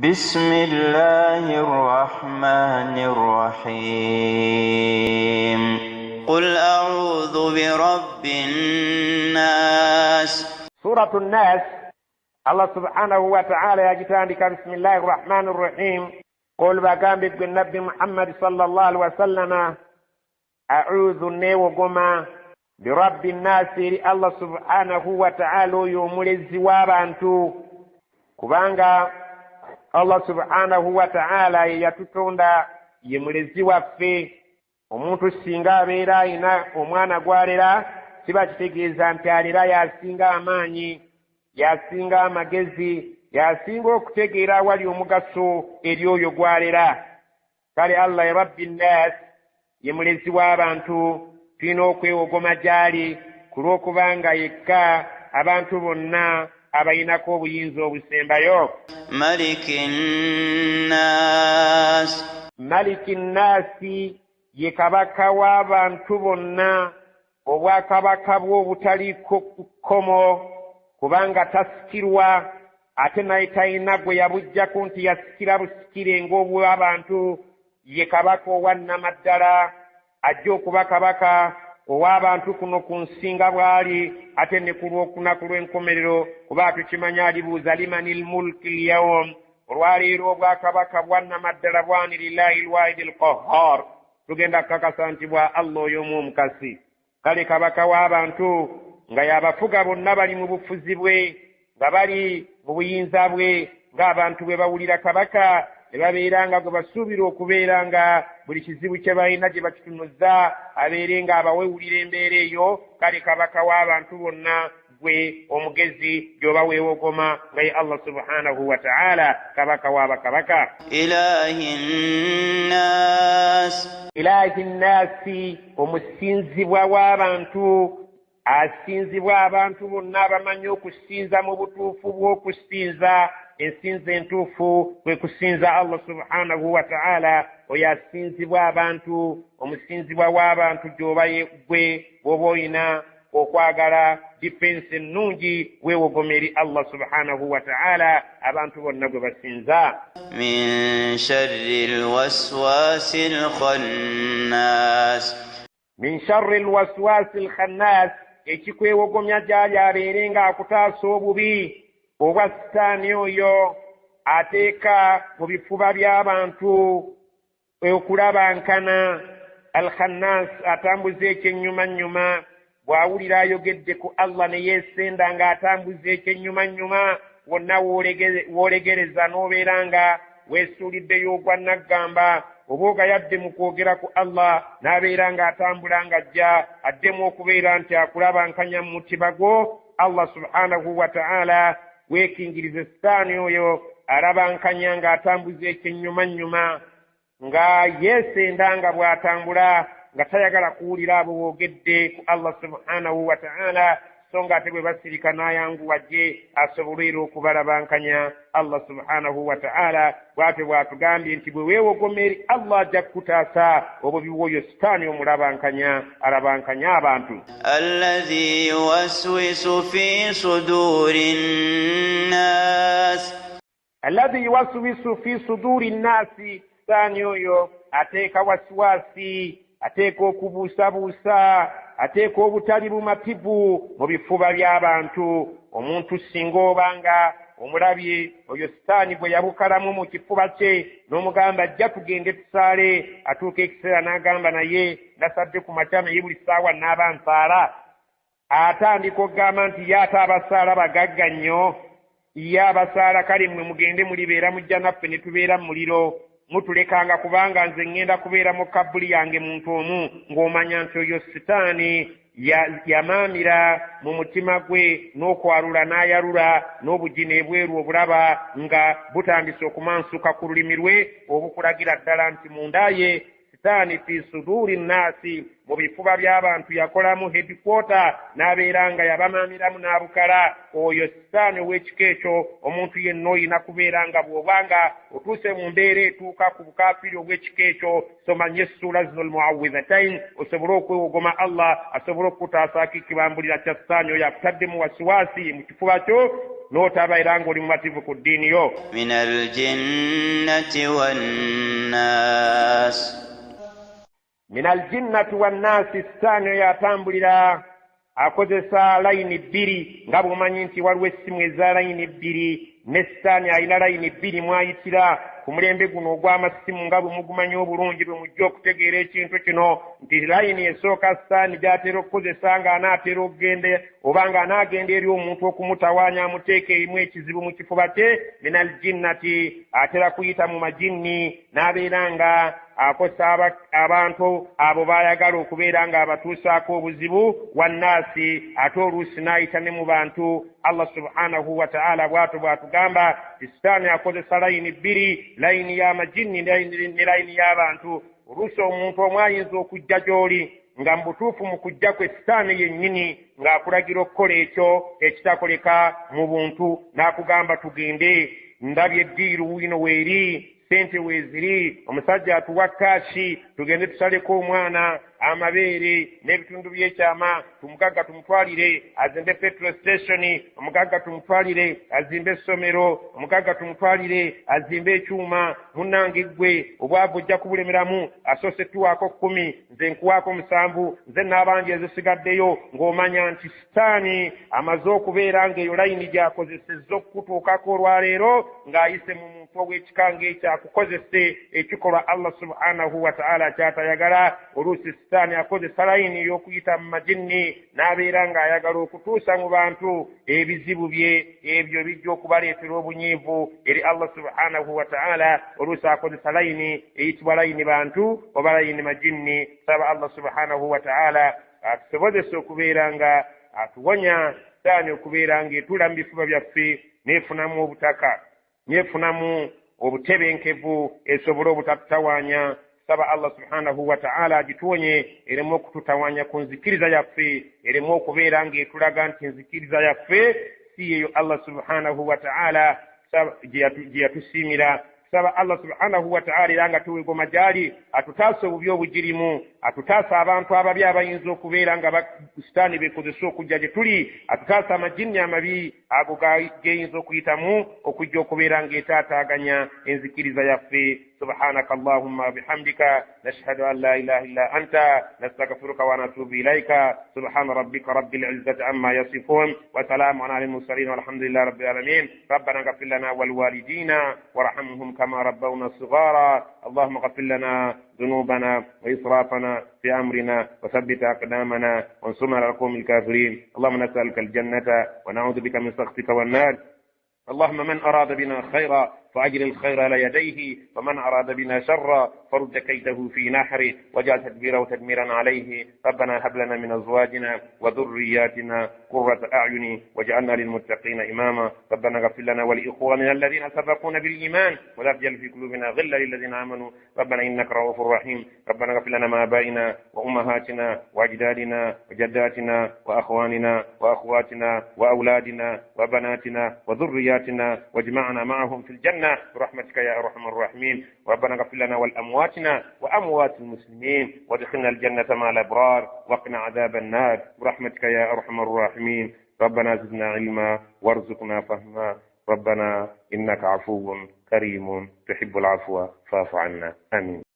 بسم الله الرحمن الرحيم. قل أعوذ برب الناس. Suratu Nnas, Allah subhanahu wataala yagitandika bisimillahi rrahmani rrahim. Qul, bagambe gwe Nabbi Muhammadi sallallahu alihi wasallama, audhu, neewogoma, birabbi nnaasi, eri Allah subhanahu wataala, oyo omulezi w'abantu, kubanga Allah subhanahu wataala ye yatutonda, ye mulezi waffe. Omuntu singa abeera ayina omwana gw'alera, kiba kitegeeza nti alera yasinga amaanyi, yasinga amagezi, yasinga okutegeera awali omugaso eri oyo gw'alera. Kale Allah ye rabbi nnas, ye mulezi w'abantu. Tulina okwewogoma gy'ali ku lw'okubanga yekka abantu bonna abayinako obuyinza obusembayo. ملك الناس. Maliki nnaasi, ye kabaka w'abantu bonna, obwakabaka bwe obutaliiko kkomo, kubanga tasikirwa, ate naye talina gwe yabuggyako nti yasikira busikire ng'obw'abantu. Ye kabaka owa nnamaddala, ajja okuba kabaka ow'abantu kuno ku nsi nga bw'ali, ate ne ku lw'olunaku lw'enkomerero, kuba tukimanya alibuuza limani lmulki lyawm, olwaleero obwakabaka bwa nnamaddala bwani? Lillahi lwahidi lqahar. Tugenda kukakasa nti bwa Allah oyo omu omukasi. Kale kabaka w'abantu nga yabafuga bonna, bali mu bufuzi bwe, nga bali mu buyinza bwe, ng'abantu bwe bawulira kabaka ne babeera nga gwe basuubira okubeera nga buli kizibu kye balina gye bakitunuza, abeere nga abawewulira embeera eyo. Kale kabaka w'abantu bonna, gwe omugezi gy'oba weewogoma, nga ye Allah subhanahu wa taala, kabaka w'abakabaka. إله الناس. Ilahi nnaasi, omusinzibwa w'abantu, asinzibwa abantu bonna abamanyi okusinza mu butuufu bw'okusinza. Ensinza entuufu kwe kusinza Allah subhanahu wa taala. Oyo asinzibwa abantu, omusinzibwa w'abantu, gy'oba gwe bw'oba oyina okwagala defense ennungi, weewogoma eri Allah subhanahu wa taala, abantu bonna gwe basinza. من شر الوسواس الخناس. Min sharri lwaswasi lkhannas, ekikwewogomya gy'ali abeere ng'akutaasa obubi obwa sitaani oyo ateeka mu bifuba by'abantu okulabankana. Alkhannas, atambuza ekyennyumannyuma. Bw'awulira ayogedde ku Allah ne yeesenda ng'atambuza ekyennyumannyuma wonna w'olegereza, n'obeera nga weesuuliddeyo ogwa naggamba, oba ogayadde mu kwogera ku Allah, n'abeera ng'atambula ng'ajja addemu okubeera nti akulabankanya mu mutima gwo. Allah subhanahu wa taala, weekingirize sitaani oyo alabankanya ng'atambuza ekyennyumannyuma, nga yeesenda nga bw'atambula, nga tayagala kuwulira abo boogedde ku Allah subhanahu wa taala, so nga ate bwe basirika n'ayanguwa gye asobole era okubalabankanya. Allah subhanahu wa taala bw'atyo bw'atugambye nti bwe weewogoma eri Allah, ajja kukutaasa obubi bw'oyo sitaani omulabankanya, alabankanya abantu. الذي يوسوس في صدور الناس. Alladhi yuwaswisu fi suduri nnaasi, sitaani oyo ateeka wasiwasi, ateeka okubuusabuusa, ateeka obutali bumativu mu bifuba by'abantu. Omuntu singa oba nga omulabye oyo sitaani gwe yabukalamu mu kifuba kye, n'omugamba ajja tugende tusaale, atuuka ekiseera n'agamba, naye nasadde ku makya, naye buli ssaawa n'aba nsaala. Atandika okugamba nti ye ate abasaala bagagga nnyo, ye abasaala, kale mmwe mugende mulibeera mujja naffe ne tubeera mu muliro, mutulekanga, kubanga nze ŋŋenda kubeera mu kabbuli yange muntu omu. Ng'omanya nti oyo sitaani yamaamira mu mutima gwe n'okwalula n'ayalula n'obugina ebweru, obulaba nga butandise okumansuka ku lulimi lwe, obukulagira ddala nti munda ye sitaani, fi suduri nnaasi, mu bifuba by'abantu yakolamu headquarter, n'abeera nga yabamaamiramu n'abukala. Oyo sitaani ow'ekika ekyo, omuntu yenna oyina kubeera nga bw'obanga otuuse mu mbeera etuuka ku bukafiiri obw'ekika ekyo, somanye essuula zino almuawidhatain, osobole okwewogoma Allah asobole okukutasaako ekibambulira kya sitaani oyo akutaddemu wasiwaasi mu kifuba kyo. N'otaba era ng'oli mumativu ku ddiini yo. Min aljinnati wannas. Min aljinnati wannaasi. Sitaani oyo atambulira akozesa layini bbiri, nga bw'omanyi nti waliwo essimu eza layini bbiri, ne sitaani alina layini bbiri mwayitira ku mulembe guno ogw'amasimu. Nga bwe mugumanyi obulungi, bwe mujja okutegeera ekintu kino nti layini esooka sitaani gy'atera okukozesa ng'anaatera okugenda oba ng'anaagenda eri omuntu okumutawaanya amuteeka erimu ekizibu mu kifuba kye, min aljinnati, atera kuyita mu majinni n'abeera nga akosa abantu abo baayagala okubeera ng'abatuusaako obuzibu, wannaasi, ate oluusi n'ayita ne mu bantu. Allah subhanahu wa ta'ala bw'atyo bw'atugamba ti sitaani akozesa layini bbiri, layini y'amajinni ne layini y'abantu. Oluusi omuntu omu ayinza okujja gy'oli nga mu butuufu mu kujja kwe sitaani yennyini ng'akulagira okukola ekyo ekitakoleka mu buntu, n'akugamba tugende, ndabye eddiiru wino weeri, sente weeziri, omusajja atuwa kashi, tugende tusaleko omwana amabeere n'ebitundu by'ekyama, tumugagga tumutwalire azimbe petrol station, omugagga tumutwalire azimbe essomero, omugagga tumutwalire azimbe ekyuma, munnange ggwe obwavu ojja kubulemeramu, asoose tuwaako 10, nze nkuwaako 7, nze n'abanja ezisigaddeyo, ng'omanya nti sitaani amaze okubeera ng'eyo layini gy'akozesezza okukutuukako olwaleero ng'ayise mu muntu ow'ekika ng'ekyo akukozese ekikolwa Allah subhanahu wa ta'ala ky'atayagala. Oluusi sitaani akozesa layini ey'okuyita mu majinni n'abeera ng'ayagala okutuusa mu bantu ebizibu bye ebyo bijja okubaleetera obunyiivu eri Allah subhanahu wa ta'ala. Oluusi akozesa layini eyitibwa layini bantu oba layini majinni. Saba Allah subhanahu wa ta'ala atusobozese okubeera nga atuwonya sitaani okubeera ng'etuula mu bifuba byaffe n'efunamu obutaka, n'efunamu obutebenkevu, esobole obutatutawaanya. Saba Allah subhanahu wa ta'ala agituwonye ereme okututawaanya ku nzikiriza yaffe, ereme okubeera ng'etulaga nti nzikiriza yaffe si yeyo Allah subhanahu wa ta'ala gye yatusiimira. Saba Allah subhanahu wa ta'ala era nga tuwegoma gy'ali atutaase obubi obugirimu, atutaase abantu ababi abayinza okubeera nga sitaani beekozesa okujja gye tuli, atutaase amajinni amabi ago geyinza okuyitamu okujja okubeera ng'etaataaganya enzikiriza yaffe. Subhanaka allahumma bihamdika, nashhadu an la ilaha illa anta, nastaghfiruka wa natubu ilaika. Subhana rabbika rabbil izzati amma yasifun wa salamun ala al-mursalin walhamdulillahi rabbil alamin. Rabbana ighfir lana wal walidina warhamhum kama rabbawna sighara. Allahumma ighfir lana ذنوبنا وإسرافنا في أمرنا وثبت أقدامنا وانصرنا على القوم الكافرين. اللهم نسألك الجنة ونعوذ بك من سخطك والنار. اللهم من أراد بنا خيرا فأجل الخير على يديه، ومن أراد بنا شرا فرد كيده في نحره واجعل تدبيره تدميرا عليه. ربنا هب لنا من أزواجنا وذرياتنا قرة أعين واجعلنا للمتقين إماما. ربنا اغفر لنا ولإخواننا الذين سبقونا بالإيمان ولا تجعل في قلوبنا غلا للذين آمنوا ربنا إنك رؤوف رحيم. ربنا اغفر لنا ما آبائنا وأمهاتنا وأجدادنا وجداتنا وأخواننا وأخواتنا وأولادنا وبناتنا وذرياتنا واجمعنا معهم في الجنة برحمتك يا أرحم الراحمين. ربنا اغفر لنا ولأمواتنا وأموات المسلمين وادخلنا الجنة مع الأبرار وقنا عذاب النار برحمتك يا أرحم الراحمين. ربنا زدنا علما وارزقنا فهما. ربنا إنك عفو كريم تحب العفو فاعف عنا. آمين.